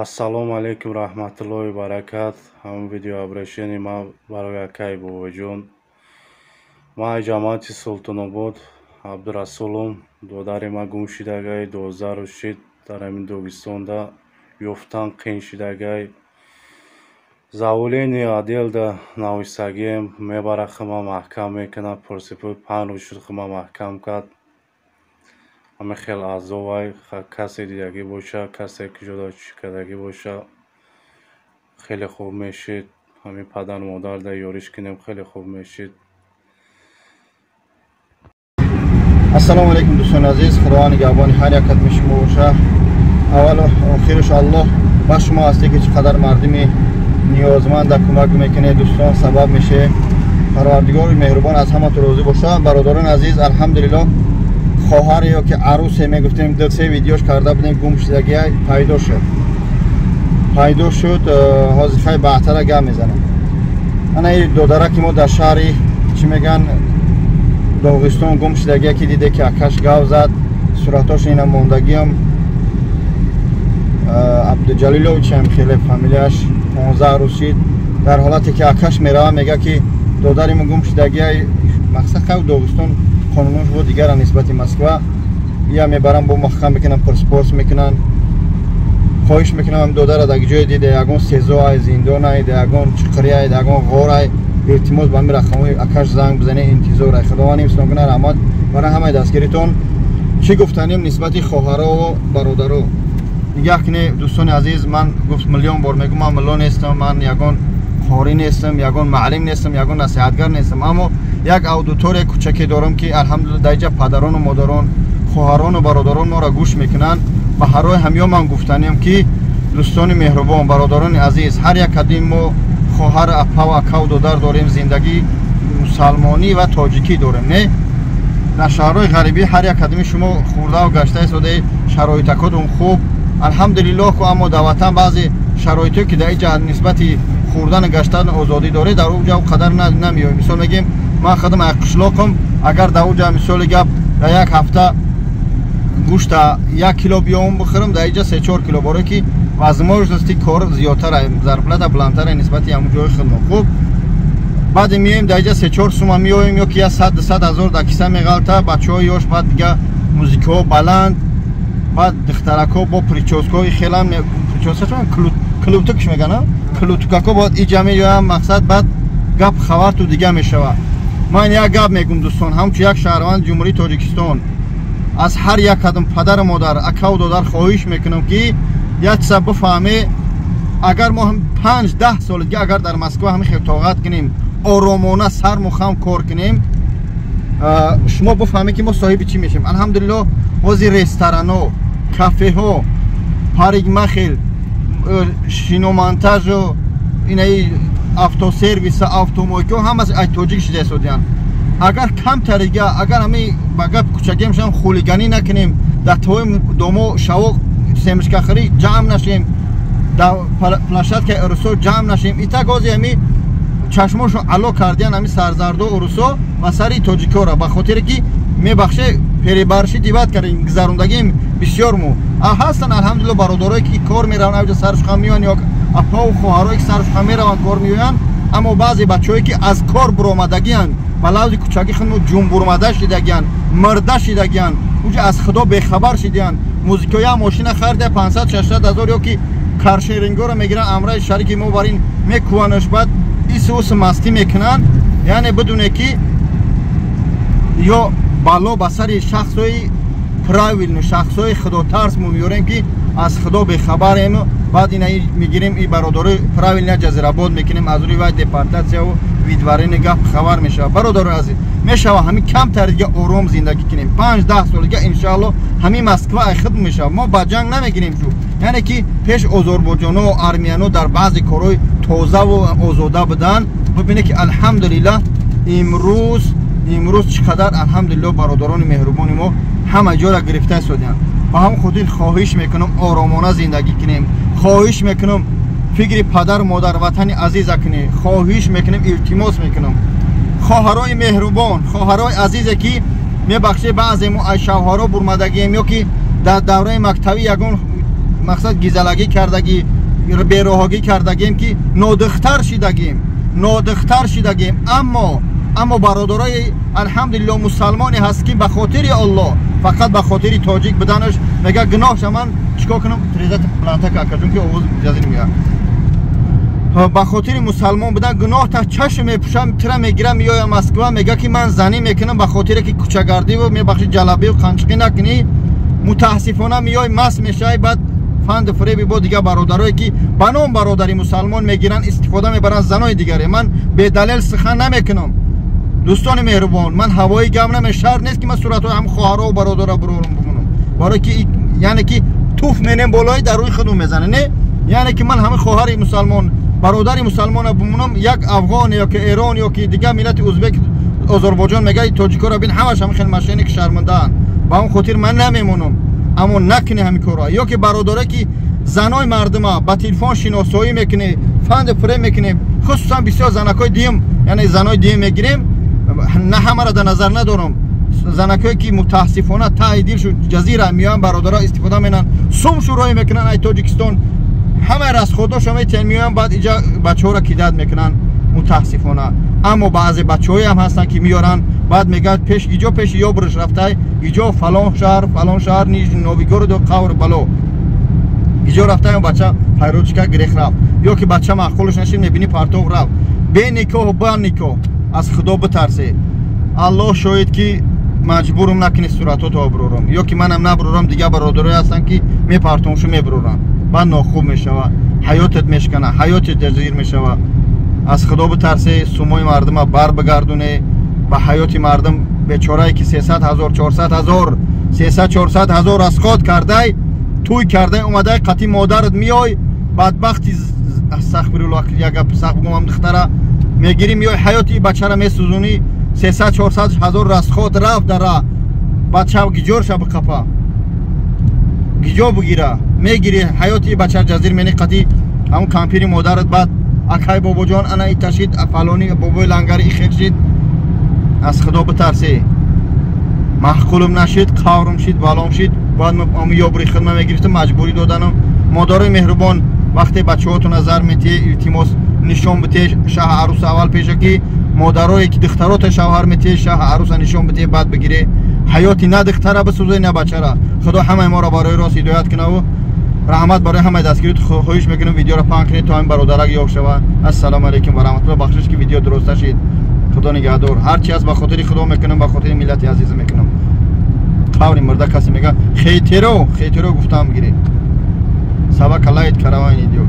Ассалому алайкум раҳматуллоҳи баракат. Ҳамин видеообращение ман барои акаи бобоҷон. Ман ҷамоати Султонобод Абдурасулум, додари ман гум шидагай, 12 рӯз шид дар ҳамин Догистонда, ёфтан қин шидагай. Заявление отделда нависагием, мебара хума маҳкам мекунад, пурсипӯй 5 рӯз шуд хума маҳкам кард. Ҳамин хел азовай, касе дидагӣ боша, касе куҷода чӣ кардагӣ боша, хеле хуб мешид. Ҳамин падару модарда ёриш кунем, хеле хуб мешид. Ассалому алайкум дӯстони азиз, Худованд нигаҳбони ҳар як қадами шумо боша. Аввалу охираш Аллоҳ ба шумо ҳасте ки чӣ қадар мардуми ниёзманда кӯмак мекунед, дӯстон сабаб меше. Парвардигори меҳрубон аз ҳаматон розӣ боша. Бародарони азиз, алҳамдулиллоҳ хоҳар ё ки арусе мегуфтем, ду се видеош карда будем, гум шудагия пайдо шуд. Пайдо шуд, ҳозир хай баъдтара гап мезанам. Ана ин додараки мо дар шаҳри чӣ меган Доғистон гум шудагия ки диде ки акаш гав зад, суратош ина мондагиам. Абдуҷалилович ҳам хеле фамилияш 15 рӯз шид. Дар ҳолате ки акаш мерава мега ки додари мо гум шудагия, мақсад хай Доғистон қонунош бо дигара нисбати Москва. Я мебарам бо маҳкам мекунам, пурспорс мекунан. Хоҳиш мекунам додара дар ҷое дида ягон СИЗО ай, зиндон ай, ягон чиқирӣ ай, ягон ғор ай, илтимос ба ҳамин рақамҳои акаш занг бизанед, интизор ай. Худованд ҳифзтон кунад, раҳмат барои ҳамаи дастгиритон. Чӣ гуфтанем нисбати хоҳарову бародаро? Нигаҳ кунед дӯстони азиз, ман гуфт миллион бор мегӯм, ман милло нестам, ман ягон қорӣ нестам, ягон маълим нестам, ягон насиҳатгар нестам, аммо як аудитория кӯчаке дорам ки алҳамдулилла дар инҷа падарону модарон, хоҳарону бародарон моро гӯш мекунанд. Ба ҳаррои ҳамё ман гуфтанем ки дӯстони меҳрубон, бародарони азиз, ҳар як кадим мо хоҳар, апаву акаву додар дорем, зиндагии мусалмонӣ ва тоҷикӣ дорем. Не дар шаҳрҳои ғарибӣ ҳар як кадими шумо хурдаву гашта истодаи, шароитакотон хуб алҳамдулиллоҳ ку, аммо дар ватан баъзе шароитое ки дар инҷа нисбати хӯрдану гаштан озодӣ доред, дар он ҷа қадар намеоем. Мисол мегӯем, ман худам як қишлоқам, агар дар он ҷа мисоли гап дар як ҳафта гӯшта 1 кило биём бихӯрам, дар инҷа 3-4 кило, барое ки возможности кор зиёдтар, зарплата баландтар нисбати ҳамон ҷои худмон. Хуб баъд меоем дар инҷа 3-4 сума меоем ё ки я 100-200 ҳазор дар киса меғалта, бачаҳои ёш, баъд дига музикаҳо баланд, баъд духтаракҳо бо прическаҳои хелам, прическа клубтукш меган, клубтукако бояд иҷа меоям, мақсад баъд гап хабарту дига мешавад. Ман як гап мегӯм дӯстон, ҳамчун як шаҳрванди Ҷумҳурии Тоҷикистон аз ҳар як кадом падару модар, акаву додар хоҳиш мекунам ки як чиза бифаҳме, агар мо 5-10 соли дига агар дар Москва ҳамин хел тоқат кунем, оромона сарму хам кор кунем, шумо бифаҳмед ки мо соҳиби чӣ мешем. Алҳамдулиллоҳ ҳозир ресторано, кафеҳо, парикмахер, шиномонтажу инаи автосервиса, автомойкаҳо ҳамааш ай тоҷик шида истодиянд. Агар камтарига, агар ҳами ба гап кӯчагиам шам хулиганӣ накунем, дар тои домо шавоқ семечкахӯрӣ ҷамъ нашем, дар площадкаи урусо ҷамъ нашем, итак ҳози ҳами чашмошон ало кардиян ҳами сарзардо урусо ва сари тоҷикора, ба хотире ки мебахше перебарши диват кардем, гузарондагием бисёр мо. Ҳастанд алҳамдулилло бародарое ки кор мераванд, авҷа саршухан меоянд, ё апаву хоҳарое ки саршухан мераванд, кор меоянд, аммо баъзе бачаҳое ки аз кор буромадагианд, ба лавзи кӯчагӣ худ ҷумбурмада шидагианд, мирда шидагианд, уҷа аз худо бехабар шидиянд. Музикоя мошина харида 500-600 ҳазор ё ки каршерингоро мегиранд, амраи шарики мо бар ин мекуванаш, баъд ису усу мастӣ мекунанд. Яъне бидуне ки ё бало ба сари шахсҳои правилно, шахсҳои худотарс мо меорем ки аз худо бехабарем, баъд ина мегирем и бародарои правилно ҷазирабод мекунем, аз рӯи вай депортатсияву видварени гап хабар мешавад. Бародарои азиз, мешавад ҳамин камтар дига ором зиндагӣ кунем, 5-10 сол дига иншаалло ҳамин Москва ай худ мешавад. Мо ба ҷанг намегирем шу, яъне ки пеш озарбойҷоно, армияно дар баъзе корҳои тозаву озода буданд. Бибинед ки алҳамдулиллаҳ имрӯз чӣ қадар алҳамдулиллоҳ бародарони меҳрубони мо ҳама ҷоро гирифта истодиянд. Ба ҳамон хотир хоҳиш мекунам оромона зиндагӣ кунем, хоҳиш мекунам фикри падару модар, ватани азиза кунем, хоҳиш мекунем, илтимос мекунам. Хоҳарои меҳрубон, хоҳарои азизе ки мебахшед баъзе мо аз шавҳаро бурмадагием ё ки дар давраи мактабӣ ягон мақсад гизалагӣ кардагӣ, бероҳогӣ кардагем, ки нодихтар шидагем, нодихтар шидагем. Аммо бародарои алҳамдулилло мусалмоне ҳаст, ки ба хотири Аллоҳ, фақат ба хотири тоҷик буданаш мега гуноҳша ман чикор кунам? Трезат плантака акаҷон, ки овоз ҷазир меяд. Ба хотири мусалмон будан гуноҳ та чашм мепӯшам, тира мегирам, меоям Москва, мега ки ман занӣ мекунам ба хотире ки кӯчагардиву мебахши ҷалабиву қанчиқӣ накунӣ. Мутаассифона меои маст мешавӣ, баъд фанду фреби бо дигар бародарое ки ба ном бародари мусалмон мегиранд, истифода мебаранд занои дигаре. Ман бедалел сухан намекунам, дӯстони меҳрубон, ман ҳавои гап наме, шарт нест ки ман суратҳои ҳам хоҳарову бародаро бурорам бимонам, барое ки яъне ки туф менем болои дар рӯи худум мезанем, не? Яъне ки ман ҳама хоҳари мусалмон, бародари мусалмона бимонам, як афғон ё ки эрон ё ки дигар миллати узбек, озарбойҷон мега тоҷикоро бин, ҳамаш ҳама хел мошенник шармандаанд. Ба он хотир ман намемонам, аммо накунӣ ҳамин корро. Ё ки бародаре ки занои мардума ба телефон шиносоӣ мекунӣ, фанду фиреб мекунӣ, хусусан бисёр занакҳои дим, яъне занои дим мегирем, на ҳамаро дар назар надорам, занакҳое ки мутаассифона таҳи дилшу ҷазира меоянд, бародаро истифода менанд, сум шӯроӣ мекунанд ай Тоҷикистон, ҳамаи расходошо метиҳанд, меоянд, баъд иҷа бачаҳоро кидат мекунанд мутаассифона. Аммо баъзе бачаҳое ҳам ҳастанд ки меоранд, баъд мегӯяд пеш иҷо пеши ёбрш рафтай, иҷо фалон шаҳр, фалон шаҳр, Нижний Новгород, қавр бало иҷо рафтай, бача файродчика грех рафт, ё ки бача маъқулш нашид, мебинӣ партов рафт. Бе никоҳ, ба никоҳ, аз худо битарсе. Аллоҳ шоҳид ки маҷбурум накунӣ суратҳото оброрам, ё ки манам наброрам, дигар бародарое ҳастанд ки мепартомшу меброрам, баъд нохуб мешава, ҳаётат мешкана, ҳаётат ҷазир мешава. Аз худо битарсе, сумои мардума бар бигардоне, ба ҳаёти мардум бечорае ки 300 ҳазор, 400 ҳазор, 300 400 ҳазор расход кардай, тӯй кардай, омадай қатъи модарат меой, бадбахти астағфируллоҳ, як гап сахт бигӯям, духтара мегирӣ меой, ҳаёти бачара месӯзонӣ, 300 400 ҳазор расход рафт дара, бача гиҷорша биқапа, гиҷо бигира, мегирӣ ҳаёти бача ҷазир мени қатъи ҳамун кампири модарат, баъд акай бобоҷон ана иташид, фалони бобои лангари ихел шид. Аз худо битарсе. Маҳқулум нашид, қаврум шид, балом шид, баъд ам ёбри хидма мегирифтам, маҷбурӣ доданам. Модарои меҳрубон, вақте бачаҳотон назар метиҳе, илтимос нишон битеҳ шаҳ арӯса аввал пеша, ки модарое ки духтарота шавҳар метиҳе, шаҳ арӯса нишон битеҳ, баъд бигире. Ҳаёти на духтара бисӯзе, на бачара. Худо ҳамаи моро барои рост ҳидоят кунаву раҳмат барои ҳамаи дастгирит. Хоҳиш мекунам видеоро паҳн кунед то ҳамин бародарак ёфт шавад. Ассалому алайкум ва раҳматуллоҳ. Бахшиш ки видео дуруст нашид. Худо нигаҳдор. Ҳарчи ҳаст ба хотири Худо мекунам, ба хотири миллати азиз мекунам. Қаври мурда касе мега хейтеро, хейтеро гуфтам гире. Собака лает, караван идёт.